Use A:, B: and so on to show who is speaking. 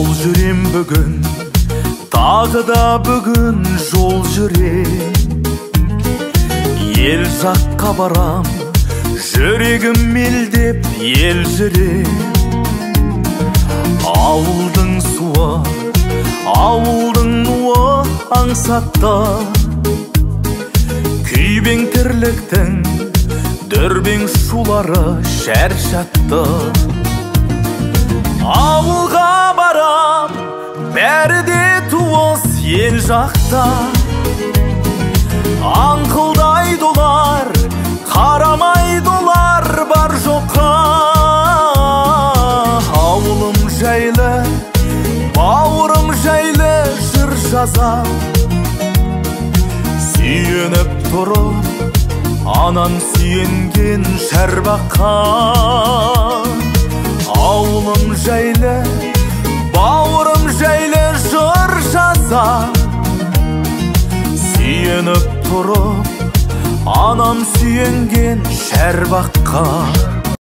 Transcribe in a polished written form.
A: Жол жүрем бүгін, тағы да бүгін жол жүрем. Ел жаққа барам, жүрегім мелдеп ел жүрем. Ауылдың суы, ауылдың нуы аңсатты. Күйбең тірліктің дүрбең шулары шаршатты. Ауылға барам, бәрі де туыс ел жақта. Аңқылдайды олар, қарамайды олар бар жоққа. Ауылым жайлы, бауырым жайлы жыр жазам. Сүйеніп тұрып, анам сүйенген шарбаққа. Ауылым жайлы, бауырым жайлы жыр жазам. Сүйеніп тұрып, анам сүйенген шарбаққа.